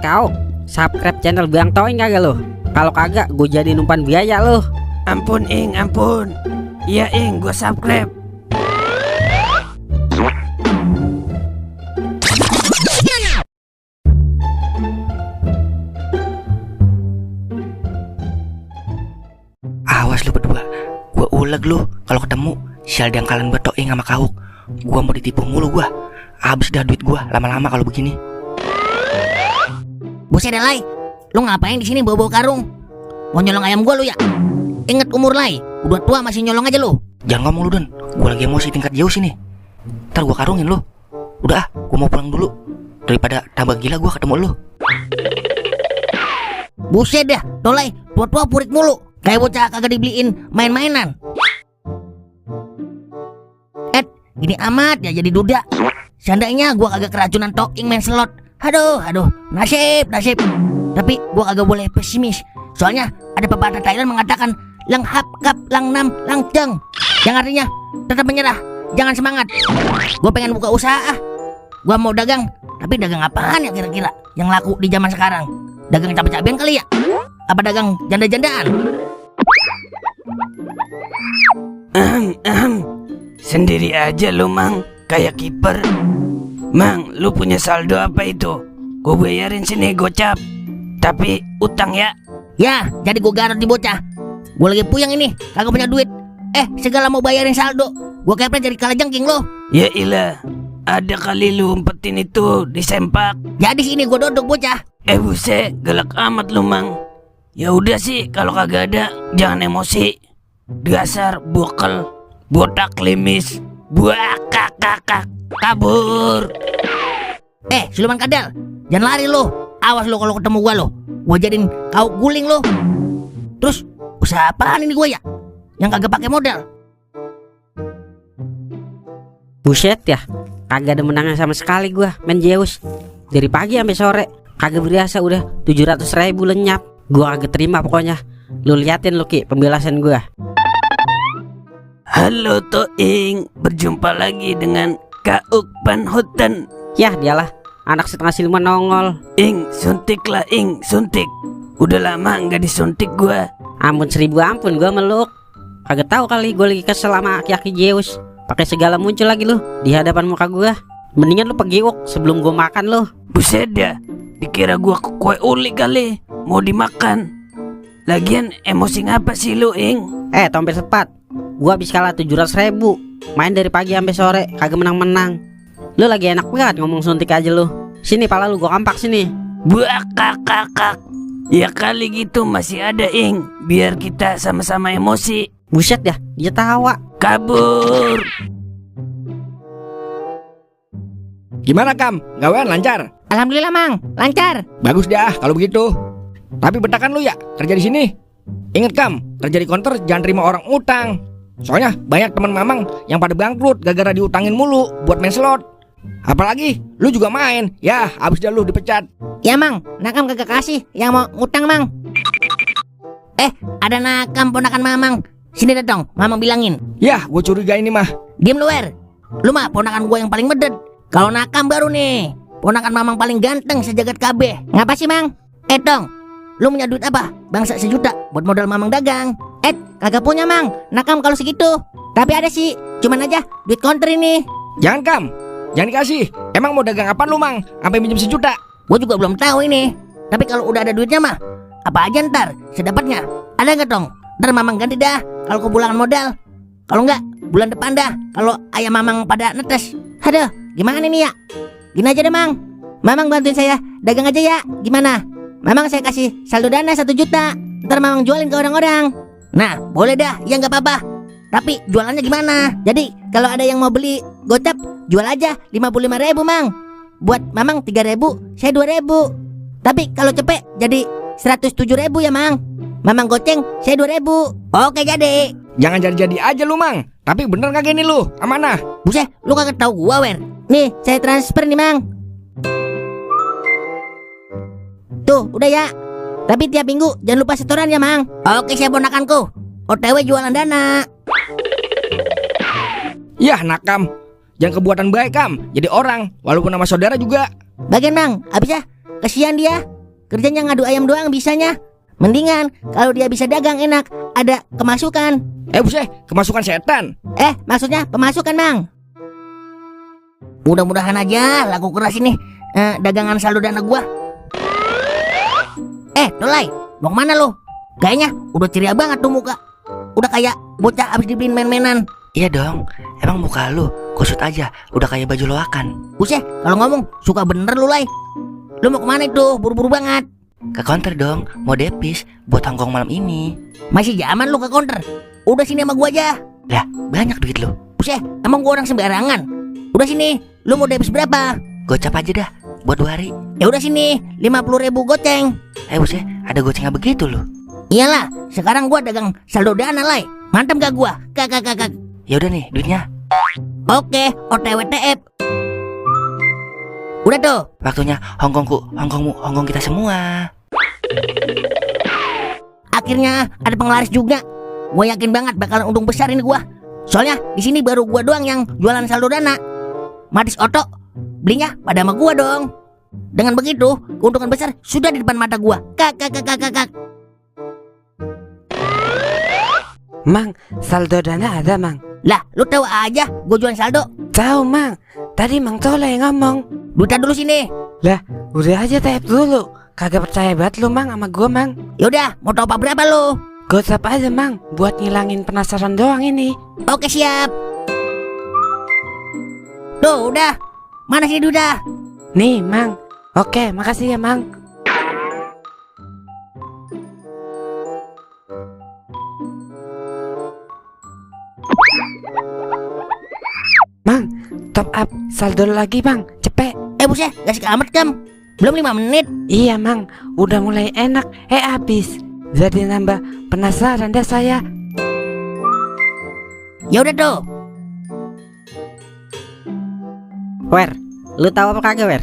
Kau, subscribe channel Bang Toing kagak lo? Kalau kagak, gue jadi numpan biaya lo. Ampun Ing, ampun. Iya Ing, gue subscribe. Awas lu berdua, gue uleg lu kalau ketemu sial dangkalan buat Toing sama Kauk. Gue mau ditipu mulu gue. Habis dah duit gue lama-lama kalau begini. Buset dah, Lai. Lu ngapain di sini bawa-bawa karung? Mau nyolong ayam gua lu ya? Ingat umur, Lai. Udah tua masih nyolong aja lu. Jangan ngomong lu Don, gue lagi emosi tingkat jauh sini. Ntar gue karungin lu. Udah gue mau pulang dulu. Daripada tambah gila gue ketemu lu. Buset dah, tuh Lai. Tua-tua purik mulu. Kayak bocah kagak dibeliin main-mainan. Gini amat ya jadi duda. Seandainya gua kagak keracunan Toing main slot. Aduh, nasib. Tapi gua kagak boleh pesimis. Soalnya ada pepatah Thailand mengatakan lang hap kap lang nam lang ceng, yang artinya tetap menyerah, jangan semangat. Gua pengen buka usaha. Gua mau dagang, tapi dagang apaan ya kira-kira yang laku di zaman sekarang? Dagang cabai-cabean kali ya? Apa dagang janda-jandaan? Sendiri aja lu Mang, kayak kiper. Mang, lu punya saldo apa itu? Gue bayarin sini gocap. Tapi utang ya. Ya, jadi gue garot di bocah. Gue lagi puyeng ini, kagak punya duit. Segala mau bayarin saldo. Gue kepret jadi kalah jengking lo. Ya ilah, ada kali lu umpetin itu di sempak. Jadi sini gue duduk bocah. Buset, galak amat lu Mang. Ya udah sih, kalau kagak ada jangan emosi. Dasar bokel, botak limis, buah kakak, kabur. Siluman kadal, jangan lari lo. Awas lo kalau ketemu gua lo. Gua jadiin kau guling lo. Terus usaha apaan ini gua ya? Yang kagak pakai modal. Buset ya, kagak ada menangnya sama sekali gua main Zeus. Dari pagi sampai sore, kagak berasa udah 700.000 lenyap. Gua kagak terima pokoknya. Lu liatin lo Ki pembelasan gua. Halo Toing, berjumpa lagi dengan Kauk Panhutan. Yah dialah, anak setengah siluman nongol. Ing, suntik lah Ing, suntik. Udah lama nggak disuntik gua. Ampun 1000 ampun gua meluk. Kagak tahu kali gua lagi kesel sama aki-aki Zeus. Pakai segala muncul lagi lu di hadapan muka gua. Mendingan lu pergi sebelum gua makan lu. Buset dah, dikira gua kue uli kali mau dimakan. Lagian emosi ngapa sih lu Ing? Tompel sepat. Gua habis kalah 700.000. Main dari pagi sampai sore kagak menang-menang. Lu lagi enak banget ngomong suntik aja lu. Sini pala lu gua kampak sini. Buah kakak. Ya kali gitu masih ada Ing. Biar kita sama-sama emosi. Buset dah, dia tawa. Kabur. Gimana Kam? Gawean lancar? Alhamdulillah Mang, lancar. Bagus dah kalau begitu. Tapi betakan lu ya kerja di sini. Ingat Kam, kerja di counter jangan terima orang utang. Soalnya banyak teman Mamang yang pada bangkrut gara-gara diutangin mulu buat main slot. Apalagi lu juga main. Ya, abis dah lu dipecat. Ya Mang, nakam kagak kasih yang mau ngutang Mang. Ada nakam ponakan Mamang. Sini datang, Mamang bilangin. Ya, gue curiga ini mah. Diem lu Wer. Lu mah ponakan gue yang paling meded. Kalau nakam baru nih, ponakan Mamang paling ganteng sejagat KB. Ngapa sih Mang? Dong, lu punya duit apa? Bangsa 1 juta buat modal Mamang dagang. Kagak punya Mang, nakam kalau segitu. Tapi ada sih, cuman aja duit counter ini. Jangan Kam, jangan dikasih. Emang mau dagang apa lu Mang? Sampai minjem 1 juta. Gue juga belum tahu ini. Tapi kalau udah ada duitnya mah, apa aja ntar sedapatnya. Ada nggak dong? Ntar Mamang ganti dah kalau kebulangan modal. Kalau nggak, bulan depan dah kalau ayam Mamang pada netes. Aduh, gimana nih ya? Gini aja deh Mang, Mamang bantuin saya dagang aja ya. Gimana? Mamang saya kasih saldo dana 1 juta. Ntar Mamang jualin ke orang-orang. Nah, boleh dah, ya nggak apa-apa. Tapi jualannya gimana? Jadi kalau ada yang mau beli gocap, jual aja 55.000 Mang. Buat Mamang 3.000, saya 2.000. Tapi kalau cepet jadi 107.000 ya Mang. Mamang goceng, saya 2.000. Oke jadi. Jangan jadi-jadi aja lu Mang. Tapi bener kagak ini lu? Amanah. Buset, lu kagak tahu gua Wer. Nih, saya transfer nih Mang. Tuh, udah ya. Tapi tiap minggu jangan lupa setoran ya Mang. Oke saya ponakanku. OTW jualan dana. Yah nakam, jangan kebuatan baik Kam. Jadi orang, walaupun nama saudara juga. Bagian Mang, habis ya. kasihan dia. Kerjanya ngadu ayam doang bisanya. Mendingan kalau dia bisa dagang enak, ada kemasukan. Buset, kemasukan setan. Maksudnya pemasukan, Mang. Mudah-mudahan aja laku keras ini dagangan saldo dana gua. Dolai, mau kemana lo? Kayaknya udah ceria banget tuh muka. Udah kayak bocah abis dibeliin main-mainan. Iya dong, emang muka lu kusut aja, udah kayak baju loakan. Buset, kalau ngomong suka bener lu, Lai. Lu mau kemana itu? Buru-buru banget. Ke counter dong, mau depis buat hongkong malam ini. Masih zaman lu ke counter. Udah sini sama gua aja. Lah, banyak duit lu. Buset, emang gua orang sembarangan. Udah sini, lu mau debis berapa? Gocap aja dah, buat 2 hari. Ya udah sini, 50.000 goceng. Buset, ada goceng nggak begitu lu? Iyalah, sekarang gua dagang saldo dana, Lai. Mantap gak gua? Kakak. Ya udah nih, duitnya. Oke, OTW TF. Udah tuh. Waktunya hongkong kita semua. Akhirnya ada penglaris juga. Gua yakin banget bakalan untung besar ini gua. Soalnya di sini baru gua doang yang jualan saldo dana. Madis Oto belinya pada sama gua dong. Dengan begitu, keuntungan besar sudah di depan mata gua. Kakak. Mang, saldo dana ada, Mang. Lah, lu tahu aja gua jualan saldo. Tahu, Mang. Tadi Mang Tole yang ngomong. Duitnya dulu sini. Lah, udah aja tap dulu. Kagak percaya banget lu, Mang, sama gua, Mang. Yaudah, mau top up berapa lu? Gocap aja, Mang, buat ngilangin penasaran doang ini. Oke, siap. Tuh, udah. Mana sih udah? Nih, Mang. Oke, makasih ya, Mang. Mang, top up saldo lagi, Bang. Cepet. Buset, gak amat, Kam. Belum 5 menit. Iya, Mang. Udah mulai enak. Habis. Jadi nambah penasaran dah saya. Ya udah tuh. Wer, lu tahu apa kagak, Wer?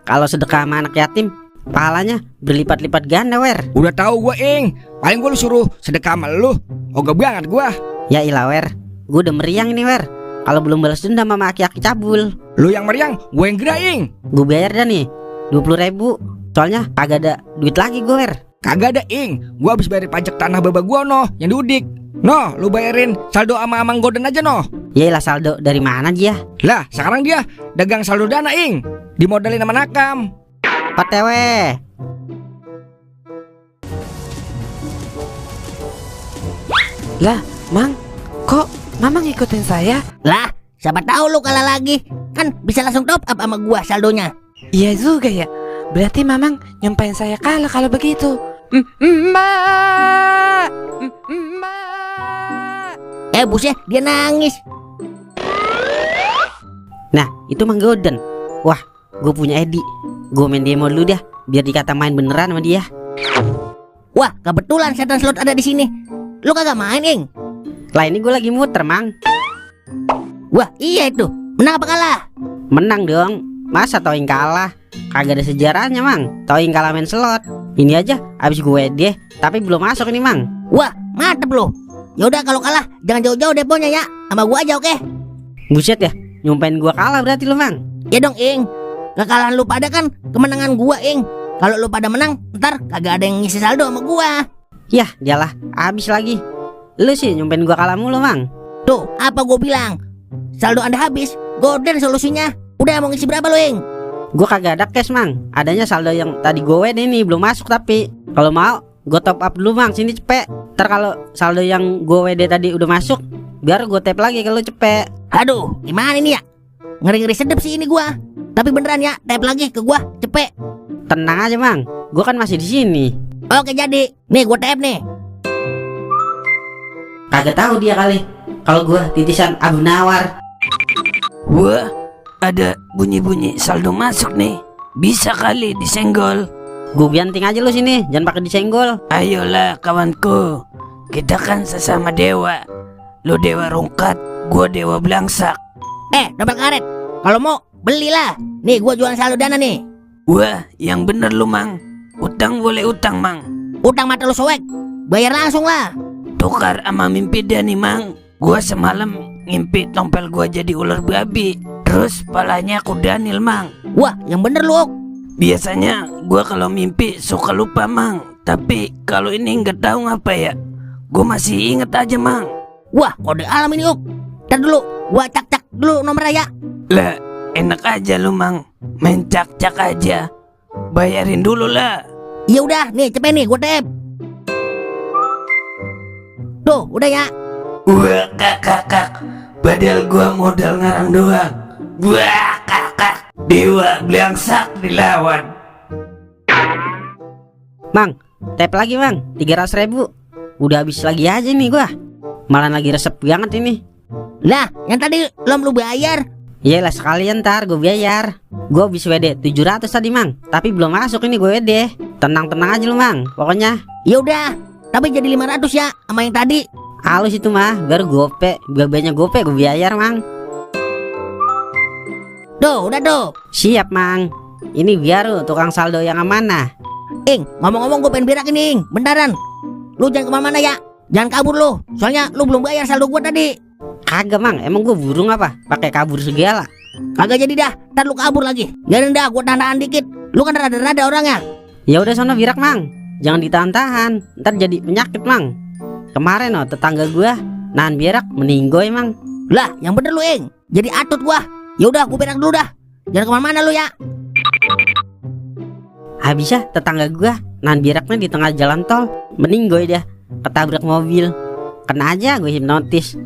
Kalau sedekah sama anak yatim, pahalanya berlipat-lipat ganda, Wer. Udah tahu gua, Ing. Paling gua lu suruh sedekah sama lu. Ogah banget gua. Ya ilah, Wer. Gue udah meriang ini, Wer. Kalau belum balas dendam sama aki-aki cabul. Lu yang meriang, gua yang gerak, Ing. Gue bayar dah nih 20.000. Soalnya kagak ada duit lagi gue, Wer. Kagak ada, Ing. Gua habis bayar pajak tanah baba gua yang diudik. Lu bayarin saldo sama Amang Golden aja Ya ilah, saldo dari mana dia? Lah, sekarang dia dagang saldo dana, Ing. Dimodalin sama Nakam. PTW. Lah, Mang, kok Mamang ngikutin saya? Lah, siapa tahu lu kalah lagi. Kan bisa langsung top up sama gua saldonya. Iya juga ya. Berarti Mamang nyumpahin saya kalah kalau begitu. Mbak. Buset, dia nangis. Nah, itu Mang Golden. Wah, gue punya Edi. Gue main demo dulu dah, biar dikata main beneran sama dia. Wah, kebetulan setan slot ada di sini. Lu kagak main, Ing? Lah ini gue lagi muter, Mang. Wah, iya itu. Menang apa kalah? Menang dong. Masa Toing kalah? Kagak ada sejarahnya, Mang. Toing kalah main slot. Ini aja abis gue deh, tapi belum masuk ini, Mang. Wah, mantep lu. Yaudah kalau kalah jangan jauh-jauh deponya ya. Sama gua aja, oke? Buset ya, nyumpain gue kalah berarti lu, Mang. Ya dong, Ing. Kekalahan lu pada kan kemenangan gua, Ing. Kalau lu pada menang, ntar kagak ada yang ngisi saldo sama gua. Yah, jalah, abis lagi. Lu sih nyumpain gue kalah mulu, Mang. Tuh, apa gua bilang? Saldo Anda habis, Golden solusinya. Udah mau ngisi berapa lu, Ing? Gue kagak ada cash, Mang. Adanya saldo yang tadi gue ini belum masuk tapi. Kalau mau, gue top up dulu, Mang. Sini cepet. Ntar kalau saldo yang gue WD tadi udah masuk, biar gue tap lagi kalau cepet. Aduh, gimana ini ya? Ngeri-ngeri sedep sih ini gua. Tapi beneran ya, tap lagi ke gua, cepet. Tenang aja, Mang. Gue kan masih di sini. Oke, jadi. Nih, gua tap nih. Kagak tahu dia kali. Kalau gue titisan Abu Nawar. Wah, ada bunyi-bunyi saldo masuk nih. Bisa kali disenggol. Gue bianting aja lu sini, jangan pakai disenggol. Ayolah kawanku, kita kan sesama dewa. Lu dewa rungkat, gua dewa belangsak. Dompet karet. Kalau mau, belilah. Nih, gua jualan saldo dana nih. Wah, yang bener lu, Mang. Utang boleh utang, Mang. Utang mata lu soek. Bayar langsung lah. Tukar sama mimpi dia nih, Mang. Gua semalam ngimpi tompel gua jadi ular babi. Terus palanya aku Daniel, Mang. Wah, yang bener lu, Ok. Biasanya gua kalau mimpi suka lupa, Mang. Tapi kalau ini nggak tahu ngapa ya. Gua masih inget aja, Mang. Wah, kode alam ini, Uk. Ntar dulu, gua cak-cak dulu nomornya ya. Lah, enak aja lu, Mang. Main cak-cak aja. Bayarin dulu lah. Ya udah, nih cepet nih, gua tap. Tuh, udah ya. Wah, kakak. Padahal gua modal ngarang doang. Wah, kakak. Dewa belangsak dilawan. Mang, tap lagi Mang, 300.000. Udah habis lagi aja nih gua. Malah lagi resep banget ini. Lah, yang tadi belum lu bayar. Iyalah sekalian ntar gue bayar. Gue habis WD 700 tadi Mang, tapi belum masuk ini gue WD. Tenang-tenang aja lu Mang, pokoknya. Ya udah, tapi jadi 500 ya sama yang tadi. Halus itu mah, baru gope, banyak gope gue bayar Mang. Tuh, udah tuh. Siap Mang. Ini biar lu tukang saldo yang amanah. Ing, ngomong-ngomong gue pengen berak ini, Ing. Bentaran. Lu jangan kemana-mana ya. Jangan kabur lu. Soalnya lu belum bayar saldo gue tadi. Kagak Mang, emang gue burung apa? Pakai kabur segala. Kagak jadi dah. Ntar lu kabur lagi. Biarin dah, gue tahan-tahan dikit. Lu kan rada-rada orangnya. Ya udah sono birak Mang. Jangan ditahan-tahan, ntar jadi penyakit Mang. Kemarin tetangga gue nahan birak meninggoy Mang. Lah, yang bener lu, Ing. Jadi atut gua. Ya udah, gue berak dulu dah. Jangan kemana-mana lu ya. Habis ya tetangga gue nahan biraknya di tengah jalan tol, meninggoy dia, ketabrak mobil. Kena aja gue hipnotis.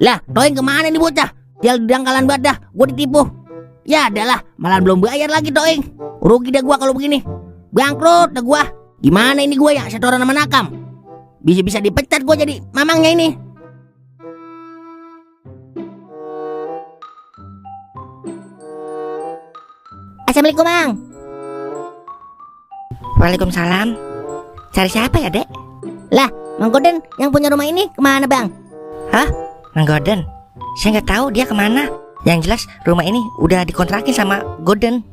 Lah, Toing kemana nih bocah? Dia di dangkalan banget dah, gue ditipu. Ya adalah, malah belum bayar lagi Toing. Rugi dah gua kalau begini. Bangkrut dah gua. Gimana ini gua ya, setoran sama nakam? Bisa-bisa dipecat gua jadi mamangnya ini. Assalamualaikum, Mang. Waalaikumsalam. Cari siapa ya, Dek? Lah, Mang Goden yang punya rumah ini kemana, Bang? Hah? Mang Gordon? Saya nggak tahu dia kemana. Yang jelas rumah ini udah dikontrakin sama Gordon.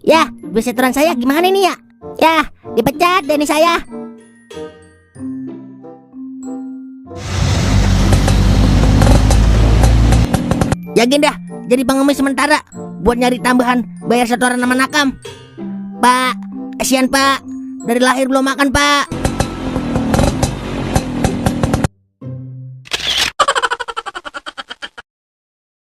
Ya, duit setoran saya gimana ini ya? Ya, dipecat deh nih saya. Yakin dah, jadi pengemis sementara buat nyari tambahan bayar setoran sama nakam. Pak, kasihan Pak. Dari lahir belum makan, Pak.